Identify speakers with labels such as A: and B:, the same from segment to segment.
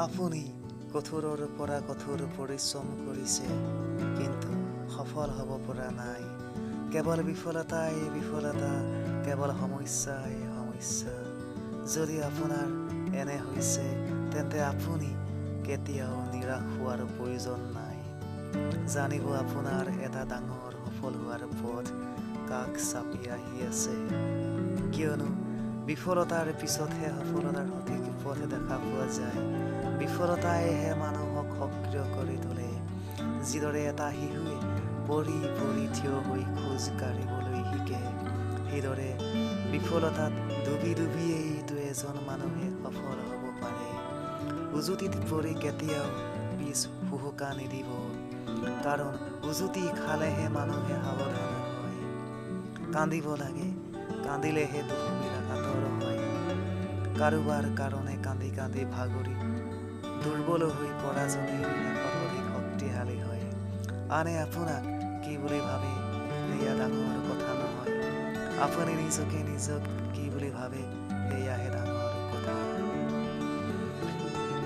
A: আপুনি কঠোৰৰ পৰা কঠোৰ পৰিশ্ৰম কৰিছে, কিন্তু সফল হ'ব পৰা নাই। কেৱল বিফলতাই বিফলতা, কেৱল সমস্যাই সমস্যা। যদি আপোনাৰ এনে হৈছে, তেন্তে আপুনি কেতিয়াও নিৰাশ হোৱাৰ প্ৰয়োজন নাই। জানিব, আপোনাৰ এটা ডাঙৰ সফল হোৱাৰ পথ কাষ চাপি আহি আছে। কিয়নো বিফলতাৰ পিছতহে সফলতাৰ সঠিক পথ দেখা পোৱা যায়। বিফলতাইহে মানুহক সক্ৰিয় কৰি তোলে। যিদৰে এটা শিশুৱে পৰি পৰি থিয় হৈ খোজ কাঢ়িবলৈ শিকে, সেইদৰে বিফলতাত ডুবি ডুবিয়েইতো এজন মানুহে সফল হ'ব পাৰে। উজুতিত পৰি কেতিয়াও পিছ হুহুকা নিদিব, কাৰণ উজুতি খালেহে মানুহে সাৱধান হয়। কান্দিব লাগে, কান্দিলেহে দুখবিলাক আঁতৰ হয়। কাৰোবাৰ কাৰণে কান্দি কান্দি ভাগৰি দুৰ্বল হৈ পৰাজনেই শেষত অধিক শক্তিশালী হয়। আনে আপোনাক কি বুলি ভাবে সেয়া ডাঙৰ কথা নহয়, আপুনি নিজকে নিজক কি বুলি ভাবে সেয়াহে ডাঙৰ কথা।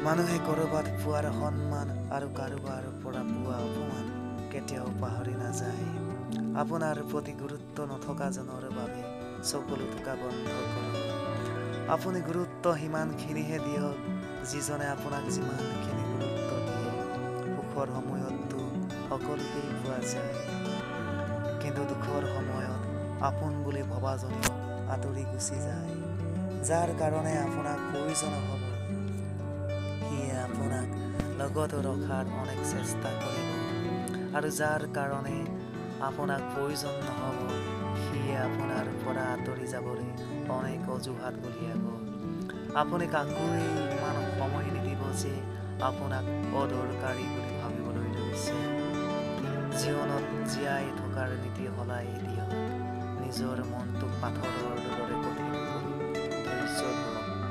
A: মানুহে ক'ৰবাত পোৱাৰ সন্মান আৰু কাৰোবাৰ পৰা পোৱা অপমান কেতিয়াও পাহৰি নাযায়। আপোনাৰ প্ৰতি গুৰুত্ব নথকাজনৰ বাবে চকুলো টোকা বন্ধ কৰক। আপুনি গুৰুত্ব সিমানখিনিহে দিয়ক যিজনে আপোনাক যিমানখিনি গুৰুত্ব দিয়ে। সুখৰ সময়ততো সকলোকেই পোৱা যায়, কিন্তু দুখৰ সময়ত আপোন বুলি ভবাজনেও আঁতৰি গুচি যায়। যাৰ কাৰণে আপোনাক প্ৰয়োজন হ'ব, সিয়ে আপোনাক লগত ৰখাৰ অনেক চেষ্টা কৰিব, আৰু যাৰ কাৰণে আপোনাক প্ৰয়োজন নহ'ব, সিয়ে আপোনাৰ পৰা আঁতৰি যাবলৈ অনেক অজুহাত উলিয়াব। আপুনি কাকোৱেই ইমান সময় নিদিব যে আপোনাক অদৰকাৰী বুলি ভাবিবলৈ লৈছে। জীৱনত জীয়াই থকাৰ নীতি সলাই দিয়ক। নিজৰ মনটোক পাথৰৰ দৰে